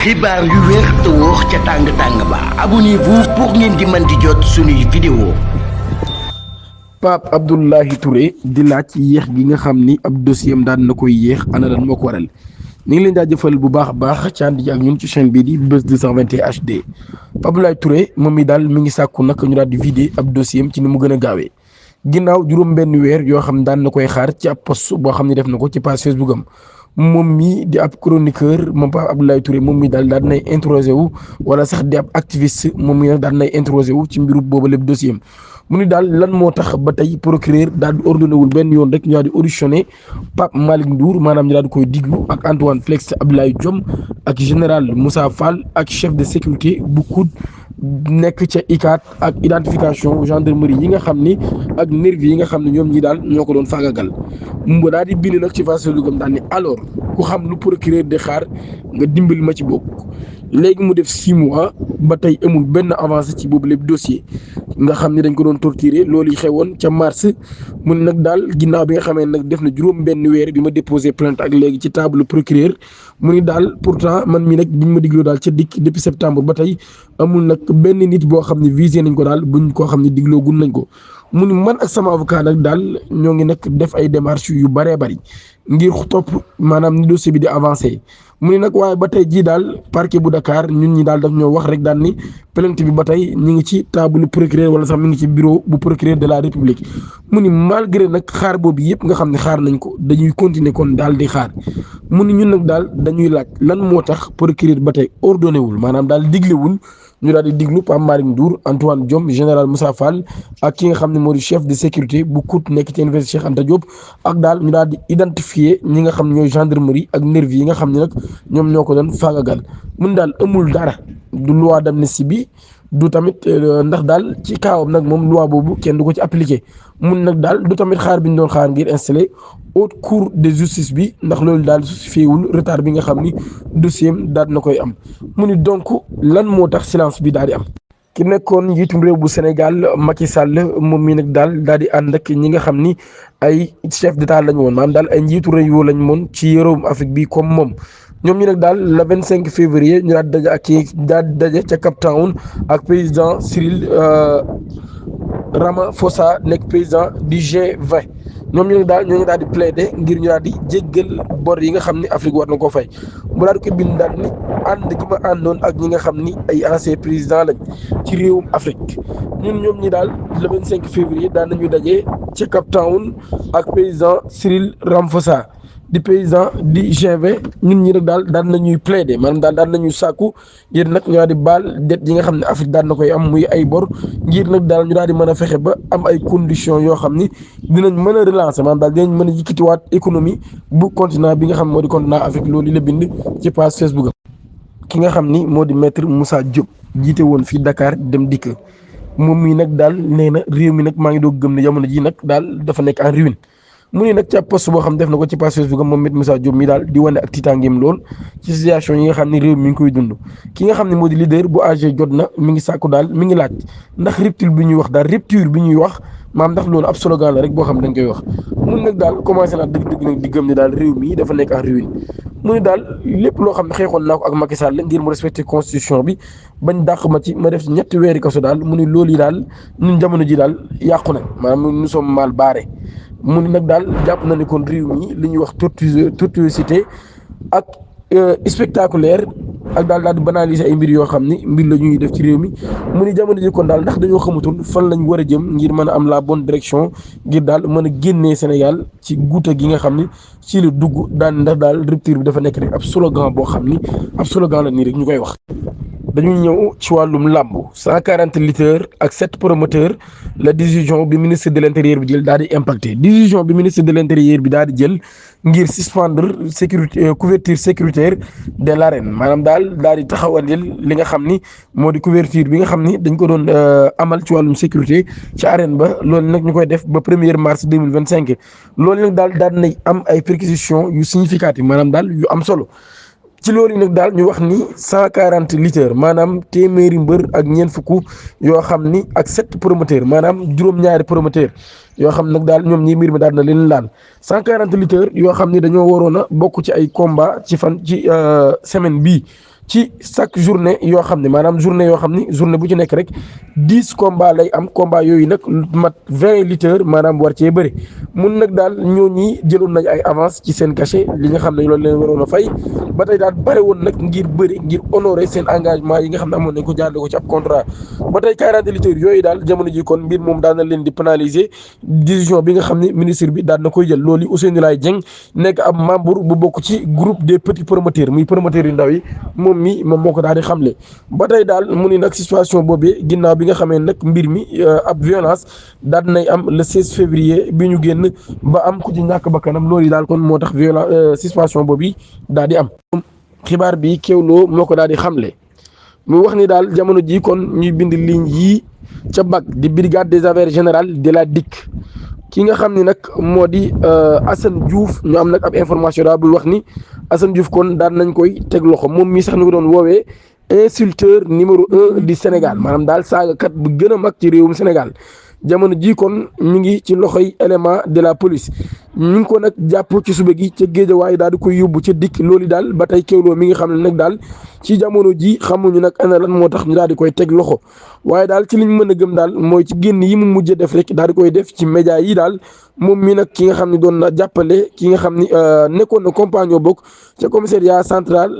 xibaar yu wér te wóor ca tàng-tàng ba abonnez-vous pour ngeen di mën di jot suñuy vidéo. Pape Abdoulaye Touré di laaj yéex gi nga xam ni ab dossier am daan na koy yéex ana lan moo ko waral ñu ngi leen jaajëfal bu baax a baax ci ànd ji ak ñun ci chaîne bii di Buzz 221 HD. Pape Abdoulaye Touré moom mi daal mi ngi sàkku nag ñu daal di vider ab dossier am ci ni mu gën a gaawee ginnaaw juróom benn weer yoo xam daan na koy xaar ci ab post boo xam ne def na ko ci page Facebook am. moom mii di ab chroniqueur moom Pape Abdoulaye Touré moom mii daal nay introsé wu wala sax di ab activiste moom mii nag daal nay introsé wu ci mbiru boobu lépp dossier am mu ni daal lan moo tax ba tey procureur daal di ordonné wul benn yoon rek ñu daal di auditionné Pape Malick Ndour maanaam ñu daal di koy diglu ak Antoine Félix Abdoulaye Diome ak général Moussa Fall ak chef de sécurité bu COUD nekk ca ICAT ak identification gendarmerie yi nga xam ni ak nervi yi nga xam ne ñoom ñi daal ñoo ko doon faagagal mu daal di bind nag ci face Facebook daal ni alors ku xam lu procureur di xaar nga dimbali ma ci bokk léegi mu def 6 mois ba tey amul benn avancé ci boobu lépp dossier nga xam ne dañ ko doon torturer loolu yi xewoon ca mars mu ne nag daal ginnaaw bi nga xamee nag def na juróom benn weer bi ma déposé plainte ak léegi ci table procureur mu ni daal pourtant man mi nag biñ ma digloo daal ca dikk depuis septembre ba tey amul nag benn nit boo xam ne visé nañ ko daal buñ koo xam ne digloo gun nañ ko mu ni man ak sama avocat nag daal ñoo ngi nag def ay démarches yu bëree bëri ngir topp maanaam ni dossier bi di avancé mu ni nag waaye ba tey jii daal parquet bu Dakar ñun ñi daal daf ñoo wax rek daal ni plainte bi ba tey ñu ngi ci table procureur wala sax mi ngi ci bureau bu procureur de la république mu ni malgré nag xaar boobu yëpp nga xam ne xaar nañ ko dañuy continuer kon daal di xaar mu ni ñun nag daal dañuy laaj lan moo tax procureur ba tey ordonné wul maanaam daal diglewul ñu daal di diglu Pape Malick Ndour Antoine Diome général Moussa Fall ak ki nga xam ne moo di chef de sécurité bu COUD nekk ci université Cheikh Anta Diop ak daal ñu daal di identifier ñi nga xam ne ñooy gendarmerie ak nervi yi nga xam ne nag ñoom ñoo ko doon faagagal mun daal amul dara du loi d'amnistie bi du tamit ndax daal ci kaawam nag moom loi boobu kenn du ko ci appliqué mun nag daal du tamit xaar bi ñu doon xaar ngir installé haute cour de justice bi ndax loolu daal justifié wul retard bi nga xam ni dossier am daal na koy am mu ni donc lan moo tax silence bi daal di am. ki nekkoon njiitum réew bu Sénégal Macky Sall moom mii nag daal di ànd ak ñi nga xam ni ay chef d'état lañu woon maanaam daal ay njiitu réew lañ moon ci réewum Afrique bi comme moom. ñoom ñi nag daal le 25 février ñu daal daje ak kii daal daje ca Cape Town ak président Cyril Ramaphosa nekk président du G20 ñoom ñu nag daal ñoo ngi daal di plaider ngir ñu daal di jéggal bor yi nga xam ni Afrique war na koo fay mu daal di ko bind daal ni ànd gi ma àndoon ak ñi nga xam ni ay ancien président lañ ci réewum Afrique ñoom ñi daal le 25 février daan nañu daje ca Cape Town ak président Cyril Ramaphosa di président di G20 ñun ñi nag daal nañuy plaider maanaam daal nañuy sàkku ngir nag ñu daal di baal dette yi nga xam ne Afrique daan na koy am muy ay bor ngir nag daal ñu daal di mën a fexe ba am ay conditions yoo xam ni dinañ mën a relancer maanaam daal dinañ mën a yëkkatiwaat économie bu continent bi nga xam moo di continent Afrique loolu la bind ci page Facebook am. ki nga xam ni moo di maître Moussa Diop jiite woon fii Dakar dem dikk moom mii nag daal nee na réew mi nag maa ngi doog gëm ne jamono ji nag daal dafa nekk en ruine. mu ni nag ci ab poste boo xam def na ko ci page Facebook moom it Moussa Diop mi daal di wane ak tiitaangeem lool ci situation yi nga xam ne réew mi ngi koy dund ki nga xam ne moo di leader bu AG jot na mi ngi sàkku daal mi ngi laaj ndax rupture bi ñuy wax daal rupture bi ñuy wax maam ndax loolu ab slogan la rek boo xam ne dañ koy wax mun nag daal commencé naa dëgg-dëgg nag di gëm ne daal réew mi dafa nekk en ruine mu ni daal lépp loo xam ne xeexoon naa ko ak Macky Sall ngir mu respecté constitution bi bañ dàq ma ci ma def ci ñetti weeri kaso daal mu ni loolu yi daal ñun jamono ji daal yàqu na maanaam nous sommes mal barrés mu ni nag daal jàpp na ne kon réew mi li ñuy wax tortuosité ak spectaculaire ak daal di banaliser ay mbir yoo xam ni mbir la ñuy def ci réew mi mu ni jamono ji kon daal ndax dañoo xamatul fan lañ war a jëm ngir mën a am la bonne direction ngir daal mën a génnee Sénégal ci guuta gi nga xam ni ci la dugg daan ndax daal rupture bi dafa nekk rek ab slogan boo xam ni ab slogan la nii rek ñu koy wax. dañuy ñëw ci wàllum làmb 140 lutteurs ak 7 promoteurs la décision bi ministre de l'intérieur bi jël daal di impacté décision bi ministre de l'intérieur bi daal di jël ngir suspendre sécurité couverture sécuritaire de l'arène maanaam daal di taxawalil li nga xam ni moo di couverture bi nga xam ni dañ ko doon amal ci wàllum sécurité ci arène ba loolu nag ñu koy def ba 1er mars 2025 loolu nag daal nay am ay perquisitions yu significatives maanaam daal yu am solo. ci loolu nag daal ñu wax ni 140 lutteurs maanaam téeméeri mbër ak ñeent fukk yoo xam ni ak 7 promoteurs maanaam juróom-ñaari promoteurs yoo xam nag daal ñoom ñi mbir mi daal na leen laal 140 lutteurs yoo xam ni dañoo waroon a bokk ci ay combat ci semaine bii ci chaque journée yoo xam ne maanaam journée yoo xam ni journée bu ci nekk rek 10 combats lay am combat yooyu nag mat 20 lutteurs maanaam war cee bëri mun nag daal ñooñi jëloon nañ ay avance ci seen cachet li nga xam ne loolu leen waroon a fay ba tey daal bare woon nag ngir bëri ngir honorer seen engagement yi nga xam ne amoon nañ ko jaarale ko ci ab contrat ba tey 40 lutteurs yooyu daal jamono ji kon mbir moom daan na leen di pénaliser décision bi nga xam ne ministre bi daan na koy jël loolu Ousseynou Laye Dieng nekk ab membre bu bokk ci groupe des petits promoteurs muy promoteurs yu ndaw yi moom moo ko daal di xamle ba tey daal mu ni nag situation boobee ginnaaw bi nga xamee nag mbir mi ab violence daal nay am le 16 février bi ñu génn ba am ku ci ñàkk bakkanam loolu daal kon moo tax violence situation boobu daal di am. xibaar bi Kéwoulo moo ko daal di xamle mu wax ni daal jamono ji kon ñuy bind ligne yii ca BAC di brigade des affaires générales de la DIC ki nga xam ni nag moo di Assane Diouf ñu am nag ab information daal buy wax ni Assane Diouf kon daan nañ koy teg loxo moom mii sax ñu ko doon woowee insulteur numéro 1 du Sénégal maanaam daal saagakat bu gën a mag ci réewum Sénégal jamono ji kon mi ngi ci loxoy élément de la police ñu ngi ko nag jàpp ci suba gi ca Géejawaay daal di koy yóbbu ca DIC loolu daal ba tey Kéwoulo mi ngi xam ne nag daal ci jamono ji xamuñu nag ana lan moo tax ñu daal di koy teg loxo waaye daal ci liñ mën a gëm daal mooy ci génn yi mu mujj def rek daal di koy def ci média yi daal moom mi nag ki nga xam ne doon na jàppale ki nga xam ni nekkoon na compagnon bokk ca commissariat central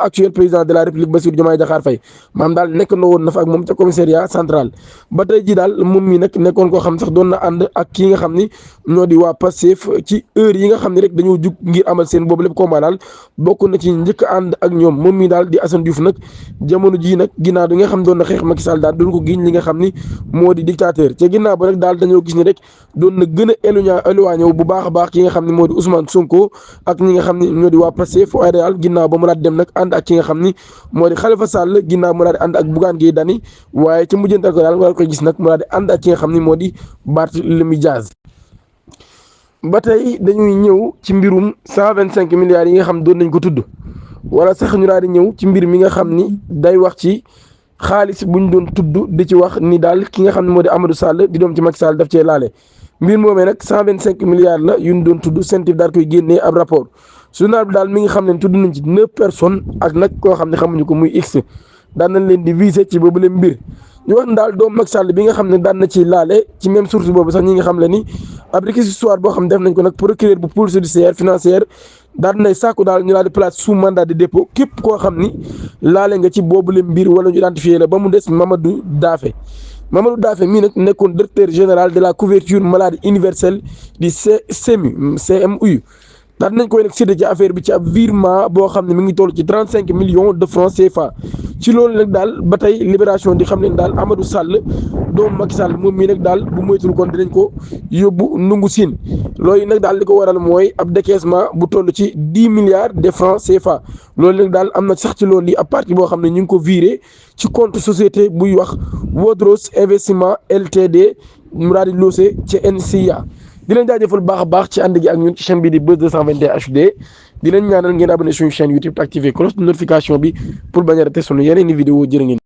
actuel président de la république Bassirou Diomaye Diakhar Faye maam daal nekk na woon na fa ak moom ca commissariat central ba tey ji daal moom mi nag nekkoon koo xam sax doon na ànd ak ki nga xam ni ñoo di waa Pastef ci heure yi nga xam ne rek dañoo jug ngir amal seen boobu lépp combat daal bokk na ci njëkk ànd ak ñoom moom mi daal di Assane Diouf nag jamono ji nag ginnaaw bi nga xam doon na xeex Macky Sall daal doon ko giñ li nga xam ni moo di dictateur ca ginnaaw ba rek daal dañoo gis ni rek doon na gën a éloigné wu bu baax a baax ki nga xam ne moo di Ousmane Sonko ak ñi nga xam ni ñoo di waa Pastef waaye daal ginnaaw ba mu daal dem nag ànd ak ki nga xam ni moo di Khalifa Sall ginnaaw mu daal di ànd ak Bougane Gueye Dany waaye ca mujjantal ko daal nga koy gis nag mu daal di ànd ak ki nga xam ni moo di Barthélémy Dias ba tey dañuy ñëw ci mbirum 125 milliards yi nga xam doon nañ ko tudd wala sax ñu daal di ñëw ci mbir mi nga xam ni day wax ci xaalis bu ñu doon tudd di ci wax ni daal ki nga xam ne moo di Amadou Sall di doom ci Macky Sall daf cee laale mbir moomee nag 125 milliards la yu ñu doon tudd CENTIF daal koy génnee ab rapport journal bi daal mi ngi xam ne tudd nañ ci 9 personnes ak nag koo xam ne xamuñu ko muy X daan nañ leen di viser ci boobu leen mbir ñu wax daal doomu Macky Sall bi nga xam ne daan na ci laale ci même source boobu sax ñi nga xam le ni ab réquisitoire boo xam ne def nañ ko nag procureur bu pôle judiciaire financière daal dinay sàkku daal ñu daal di place sous mandat de dépôt képp koo xam ni laale nga ci boobu leen mbir wala ñu identifié la ba mu des Mamadou Daffé mii nag nekkoon directeur général de la couverture maladie universelle du CMU daal nañ koy nag séddee ci affaire bi ci ab virement boo xam ne mi ngi toll ci 35 millions de francs CFA ci loolu nag daal ba tey libération di xam leen daal Amadou Sall doomu Macky Sall moom mii nag daal bu moytul kon dinañ ko yóbbu ndungu siin loolu nag daal li ko waral mooy ab décaissement bu toll ci 10 milliards de francs CFA loolu nag daal am na sax ci loolu li ab partie boo xam ne ñu ngi ko viré ci compte société buy wax Wodros Investissement LTD mu daal di loose ci NCA di leen jaajëfal baax a baax ci ànd gi ak ñun ci chaîne bi di Buzz 221 HD di leen ñaanal ngeen abonné suñu chaîne YouTube te activer cloche de notification bi pour bañ a rater sunu yeneen i vidéo jërë ngeen